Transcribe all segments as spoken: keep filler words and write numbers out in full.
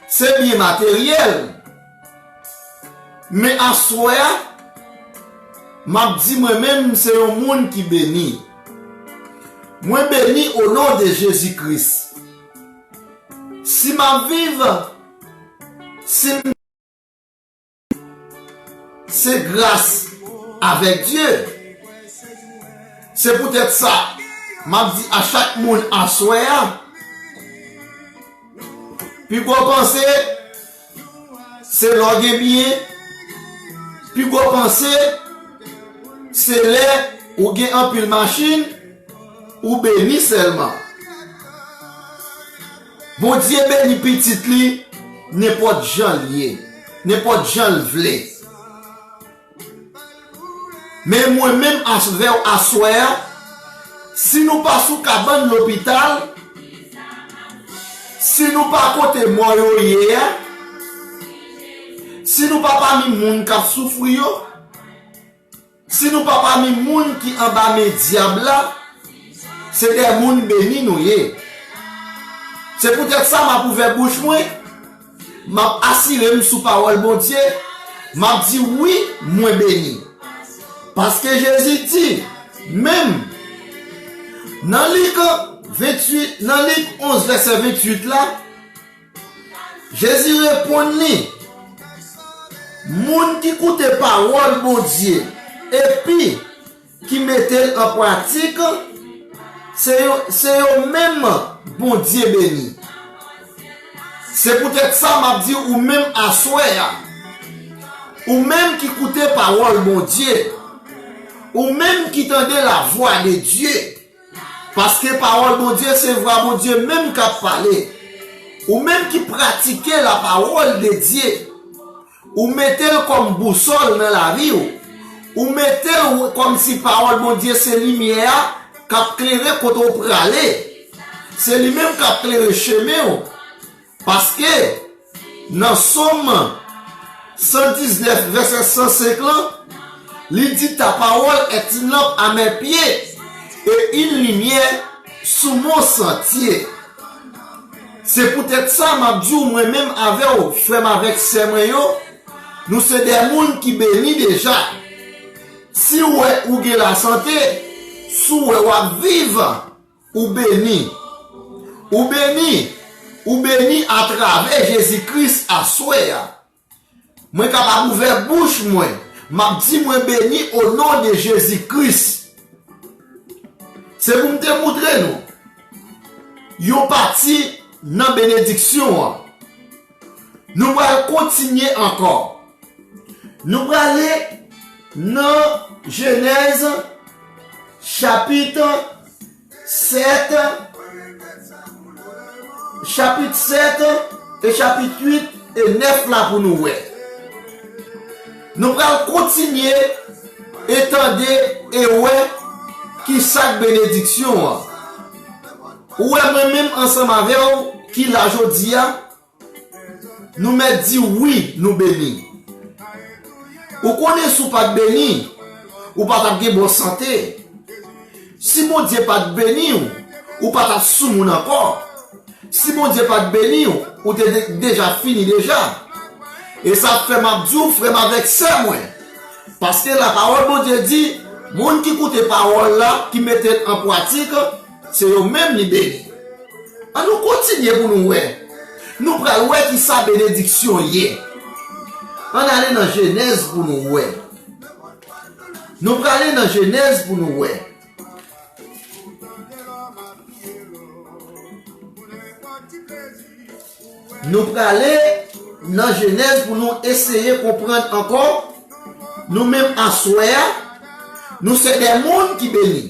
se byen materyèl. Men aswè a, m ap di mwen menm se yon moun ki beni. Mwen beni o non de Jezi Kris. Si m ap viv, si m, se gras avèk Dye. Se poutèt sa, m ap di a chak moun aswè a, pi gwo panse, se lè w gen byen, pi gwo panse, se lè ou gen anpil machin, ou beni sèlman. Bondye beni pitit li nenpòt jan l ye, nenpòt jan l vle. Men mwen menm avè w aswè a, si nou pa sou kabann lopital, si nou pa kote mò yo ye a, si nou pa pami moun k ap soufri yo, si nou pa pami moun ki anba men dyab la, se de moun beni nou ye. Se poutèt sa m ap ouvè bouch mwen, m ap asire m sou pawòl Bondye, m ap di wi, mwen beni. Paske Jezi di, menm nan Lik venntuit, nan Lik onz vèsè venntuit la, Jezi reponn li, moun ki koute pawòl Bondye epi ki mete l an pratik, se yo, se yo menm Bondye beni. Se poutèt sa m ap di ou menm aswè a, ou menm ki koute pawòl Bondye, ou menm ki tande lavwa de Dye, paske pawòl Bondye se vwa Bondye menm k ap pale, ou menm ki pratike lapawòl de Dye, ou mete l kòm bousòl nan lavi w. Ou mete l kòmsi pawòl Bondye se limyè a k ap klere kote w prale. Se li menm k ap klere chemen w. Paske nan Sòm san diznèf, vèsè san senk lan, li di, ta parole est une lampe à mes pieds et une lumière sur mon sentier. Se poutèt sa m ap di w, mwen menm avè w, frè m avèk sè mwen yo, nou se de moun ki beni deja. Si w wè ou gen lasante, si w wè w ap viv, ou beni. Ou beni. Ou beni atravè Jezi Kris aswè a. Mwen kapab ouvè bouch mwen, m ap di mwen beni o non de Jezi Kris. Se pou m te moutre nou yon pati nan benediksyon an. Nou pral kontinye ankò. Nou prale nan Jenèz chapit sèt, chapit sèt e chapit uit e nèf la pou nou wè. Nou pral kontinye e tande e wè ki sa k benediksyon an. Ou wè mwen menm ansanm avè w ki la jodi a, nou mèt di wi, nou beni. Ou konnen si w pa t beni, ou pa t ap gen bon sante. Si Bondye pa t beni w, ou pa t ap sou moun ankò. Si Bondye pa t beni w, ou te de- deja fini deja. E sa fè m ap di w, frè m avèk sè mwen, paske lapawòl Bondye di, moun ki koute pawòl la, ki mete l an pratik, se yo menm li beni. An nou kontinye pou nou wè. Nou pral wè ki sa benediksyon ye. Ann ale nan Jenèz pou nou wè. Nou prale nan Jenèz pou nou wè. Nou prale nan Jenèz pou nou eseye konprann ankò. Nou menm aswè a, nou se de moun ki beni.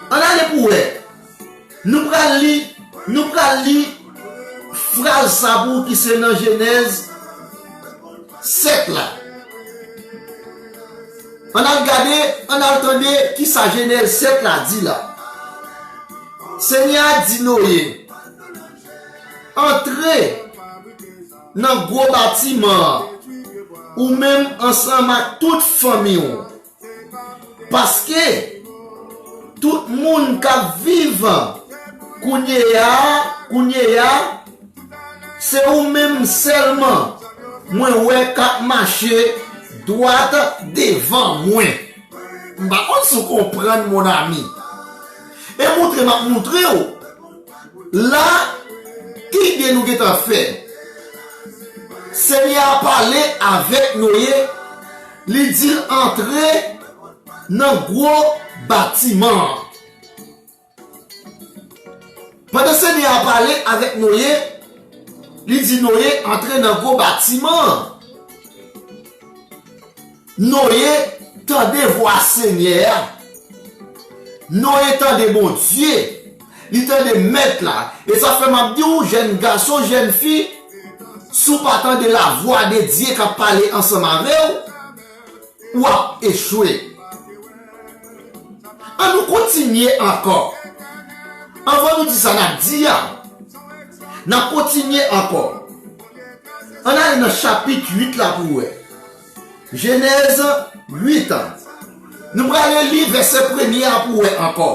Ann ale pou wè. Nou pral li, nou pral li fraz sa pou ki se nan Jenèz sèt la. Ann al gade, ann al tande ki sa Jenèz sèt la di la. Senyè a di Noye, antre nan gwo batiman an, ou menm ansanm ak tout fanmi w. Paske tout moun k ap viv Kounye a, kounye a, se ou menm sèlman mwen wè k ap mache dwat devan mwen. M pa konn si w konprann, mon ami. E moutre m ap moutre w. La, ki ide nou gentan fè? Senyè a pale avèk Noye, li di l antre nan gwo batiman an. Pandan Senyè a pale avèk Noye, li di Noye antre nan gwo batiman an. Noye tande vwa Senyè a. Noye tande Bondye. Li tande Mèt la. E sa fè m ap di w, jèn gason, jèn fi, si w pa tande lavwa de Dye k ap pale ansanm avè w, w ap echwe. An nou kontinye ankò. Anvan nou di sa n ap di a, n ap kontinye ankò. Ann ale nan chapit uit la pou w wè. Jenèz uit. Nou prale li vèsè premye a pou w wè ankò.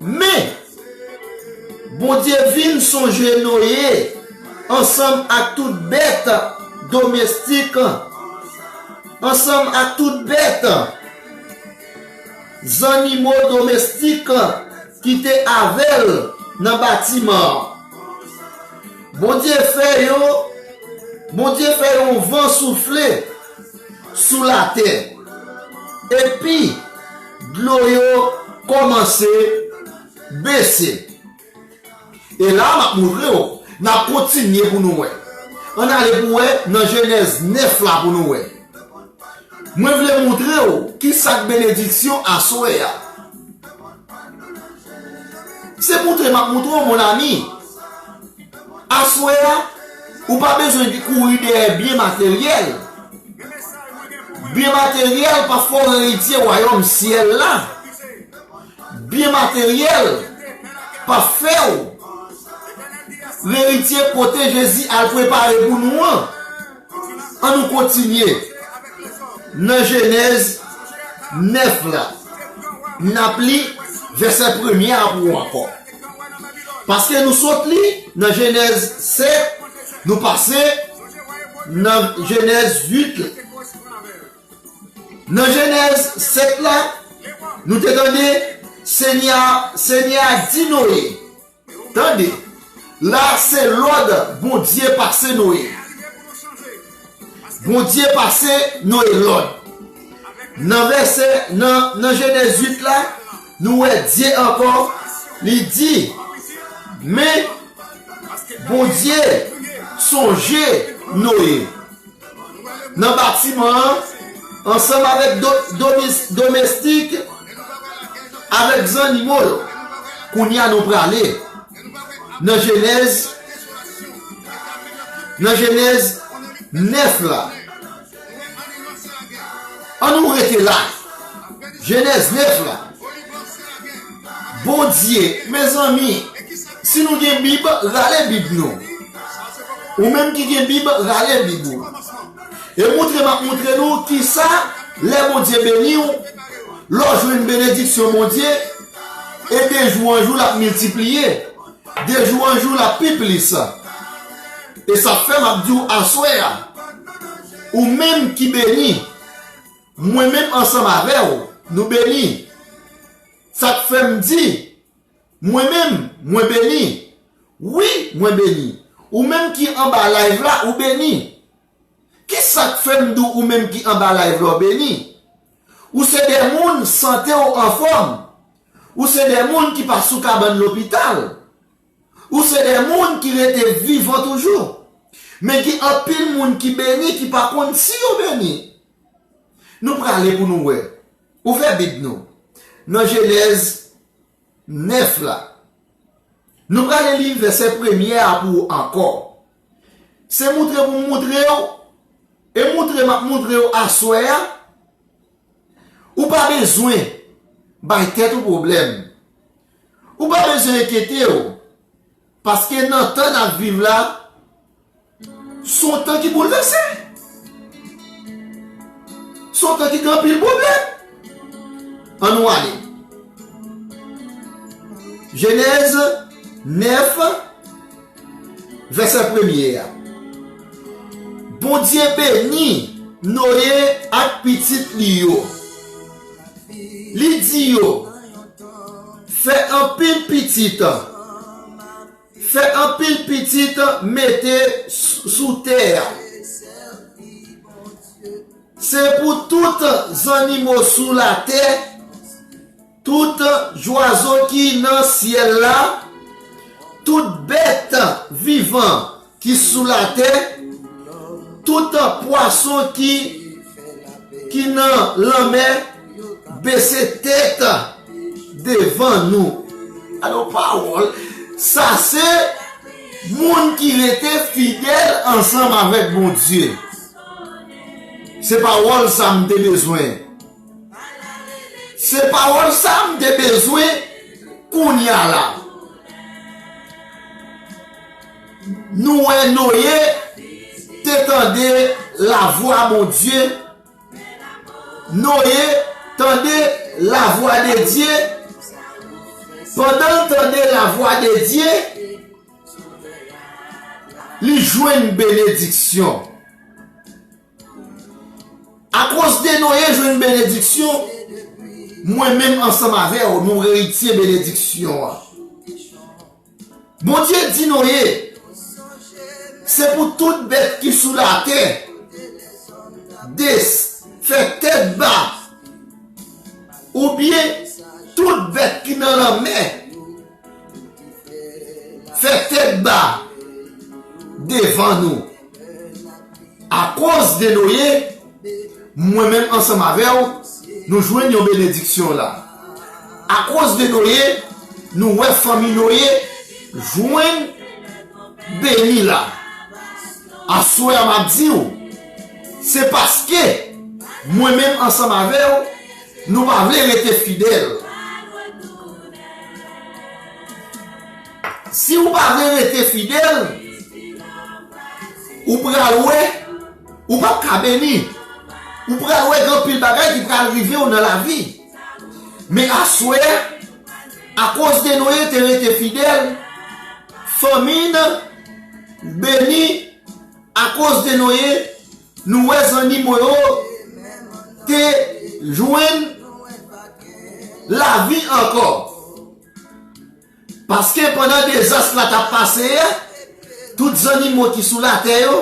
Men, Bondye vin sonje Noye ansanm ak tout bèt domestik, ansanm ak tout bèt, zannimo domestik ki te avè l nan batiman an. Bondye fè yo, Bondye fè yon van soufle sou latè. Epi, dlo yo kòmanse bese. E la, m ap moutre w, n ap kontinye pou nou wè. Ann ale pou wè nan Jenèz nèf la pou nou wè. Mwen vle moutre w ki sa k benediksyon aswè a. Se moutre m ap moutre w, mon ami. Aswè a, ou pa bezwen kouri dèyè byen materyèl. Byen materyèl p ap fè w eritye wayòm syèl la. Byen materyèl p ap fè w eritye kote Jezi al prepare pou nou an. An nou kontinye nan Jenèz nèf la. N ap li vèsè premye a pou w ankò. Paske nou sot li nan Jenèz sèt, nou pase nan Jenèz uit la. Nan Jenèz sèt la, nou te tande Senyè a, Senyè a di Noye, tande, la se lòd Bondye pase Noye. Bondye pase Noye lòd. Nan vèsè, nan, nan Jenèz uit la, nou wè Dye ankò, li di, men Bondye sonje Noye nan batiman an, ansanm avèk do-, domes-, domestik, avèk zannimo yo. Kounye a nou prale nan Jenèz, nan Jenèz nèf la. An nou rete la. Jenèz nèf la. Bondye, mezanmi, si nou gen Bib, rale Bib nou. Ou menm ki gen Bib, rale Bib ou. E moutre m ap moutre nou kisa, lè Bondye beni w, lè w jwenn benediksyon Bondye, e de jou an jou l ap miltipliye, de jou an jou l ap pi plis. E sa fè m ap di w aswè a, ou menm ki beni, mwen menm ansanm avè w, nou beni. Sa k fè m di, mwen menm, mwen beni. Wi, mwen beni. Ou menm ki anba live la, ou beni. Kisa k fè m di w ou menm ki anba live la, w beni? Ou se de moun sante w anfòm. Ou se de moun ki pa sou kabann lopital. Ou se de moun ki rete vivan toujou. Men gen anpil moun ki beni ki pa konn si yo beni. Nou prale pou nou wè. Ouvè Bib nou nan Jenèz nèf la. Nou prale li vèsè premye a pou ou ankò. Se moutre pou m moutre w, e moutre m ap moutre w aswè a, ou pa bezwen bay tèt ou pwoblèm. Ou pa bezwen enkyete w, paske nan tan n ap viv la, se yon tan ki boulvèse. Se yon tan ki gen anpil pwoblèm. An nou ale. Jenèz nèf, vèsè premye a. Bondye beni Noye ak pitit li yo. Li di yo, fè anpil pitit, fè anpil pitit mete s- sou tè a. Se pou tout zannimo sou latè, tout zwazo ki nan syèl la, tout bèt vivan ki sou latè, tout pwason ki, ki nan lanmè, bese tèt devan nou. Alò, pawòl, sa se moun ki rete fidèl ansanm avèk Bondye. Se pawòl sa m te bezwen. Se pawòl sa m te bezwen kounye a la. Nou wè Noye te tande lavwa Bondye. Noye tande lavwa de Dye. Pandan l tande lavwa de Dye, li jwenn benediksyon. Akoz de Noye jwenn benediksyon, mwen menm ansanm avè w, nou eritye benediksyon an. Bondye di Noye, se pou tout bèt ki sou latè, des, fè tèt ba, oubyen tout bèt ki nan lanmè, fè tèt ba devan nou. Akoz de Noye, mwen menm ansanm avè w, nou jwenn yon benediksyon la. Akoz de Noye, nou wè fanmi Noye jwenn beni la. Aswè a m ap di w, se paske mwen menm ansanm avè w, nou pa vle rete fidèl. Si w pa vle rete fidèl, ou pral wè, ou p ap ka beni. Ou pral wè gen anpil bagay ki pral rive w nan lavi. Men aswè a, akoz de Noye te rete fidèl, fanmi n beni. Akoz de Noye, nou wè zannimo yo te jwenn lavi ankò. Paske pandan dezas la t ap pase a, tout zannimo ki sou latè yo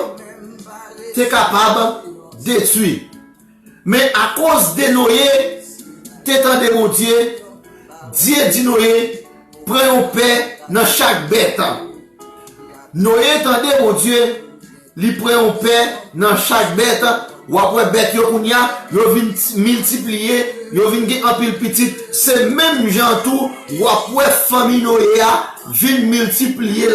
te kapab detwi. Men akoz de Noye te tande Bondye, Dye di Noye, pran yon pè nan chak bèt. Noye tande Bondye, li pran yon pè nan chak bèt. W ap wè bèt yo kounye a, yo vin t- miltipliye, yo vin gen anpil pitit. Se menm jan tou, w ap wè fanmi Noye a vin miltipliye